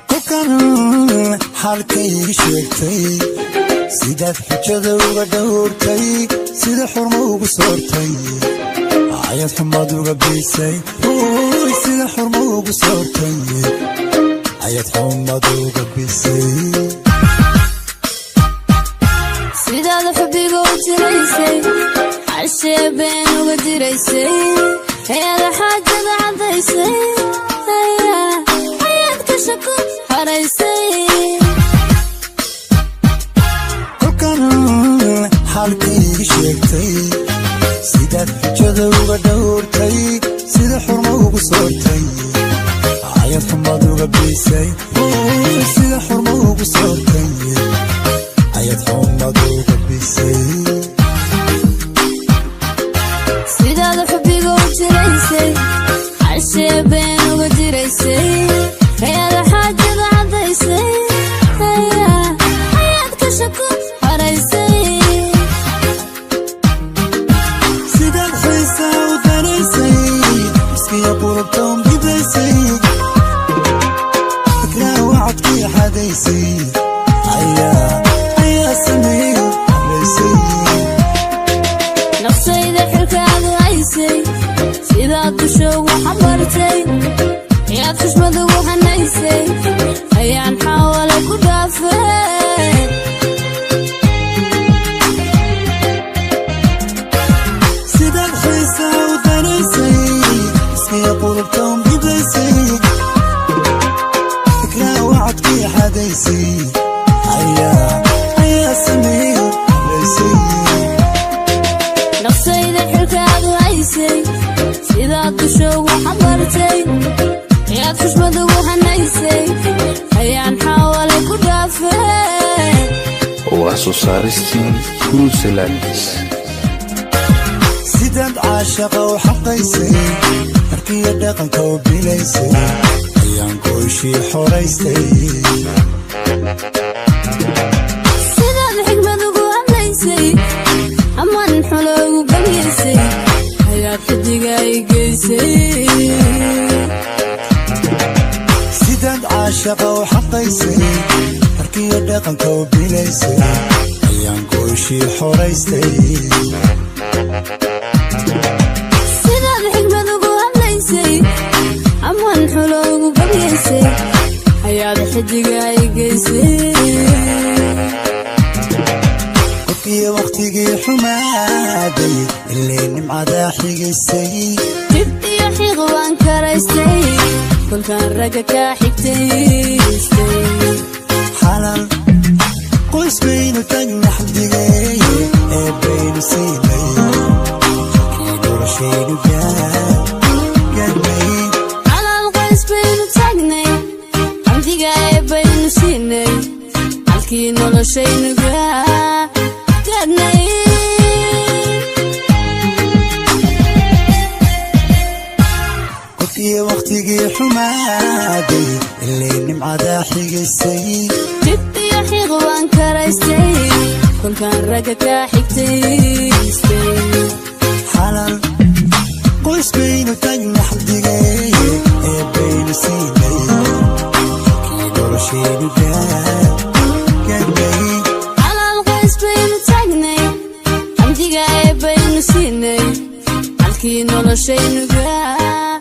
Kolkan xaalkayga sheegtay, sidaad xujada uga dhowrtay, sida xurmo ugu soortay, ayaad xumaad uga biisay. Sida xurmo ugu soortay, ayaad xumad uga bisay. Sidaad xubbiga u jiraysay, xashee been uga diraysay, ayaada xaajada caddaysay, ayaad ka shako haraysay. Kolkan xaalkayga sheegtay, sidaad xujada uga dhowrtay, sida xurmo ugu soortay, ayaad xumad uga biisay. Sida xurmo ugu soortay, ayaad xumad uga bisay. Sidaad xubbiga u jiraysay, xashee been uga diraysay, ayaada xaajada caddaysay, ayaad ka shako haraysay. Sidaad xiisa u danaysay, iskiya qurubtoon bidaysay, fikraa wacadkii xadaysay, ayaa sameeyey habraysay. Nafsayda xilkaadu haysay, sidaad dusha ugu xambartay, ayaad xushmad ugu hanaysay, ayaan xaawale ku dhaafay. Sidaad xiisa u danaysay, iskiya qurubtoon bidaysay, fikraa wacadkii xadaysay, ayaa sameeyey habraysay. Nafsayda xilkaadu haysay, sidaad dusha ugu xambartay, ayaad xushmad ugu hanaysay, ayaan xaawale ku dhaafay. Waa soo saaristii Bruseland. Sidaad caashaqa u xaqaysay, harkiya dhaqanka u bilaysay, ayaan gooshii xoraystay. Sidaad xigmad ugu hadlaysay, amaan xulo ugu galyaysay, ayaad xidiga i geysay. Sidaad caashaqa u xaqaysay, harkiya dhaqanka u bilaysay, ayaan gooshii xoraystay. Sidaad xigmad ugu hadlaysay, amaan xulo ugu galyaysay, ayaad xidiga i geysay. Qofkiyo wakhtigii xumaaday, ilay nimcadaa xigaysay. Dib iyo xiiq waan karaystay, kolkaan ragga kaa xigtaystay. Xalal qoys baynu tagna, xamdigeeye ee baynu siinay, halkii noloshaynu gaadnay. Xalaal qoys baynu taagnay, xamdiga ee baynu siinay, halkii noloshaynu gaadhnay. Qofkiyo wakhtigii xumaaday, ilay nimcadaa xigaysay. Dib iyo xiiq waan karaystay, kolkaan ragga kaa xigtaystay. Xalal qoys baynu tagna, xamdigeeye ee baynu siinay, halkii noloshaynu gaadnay. Xalaal qoys baynu taagnay, xamdiga ee baynu siinay, halkii noloshaynu gaadhnay.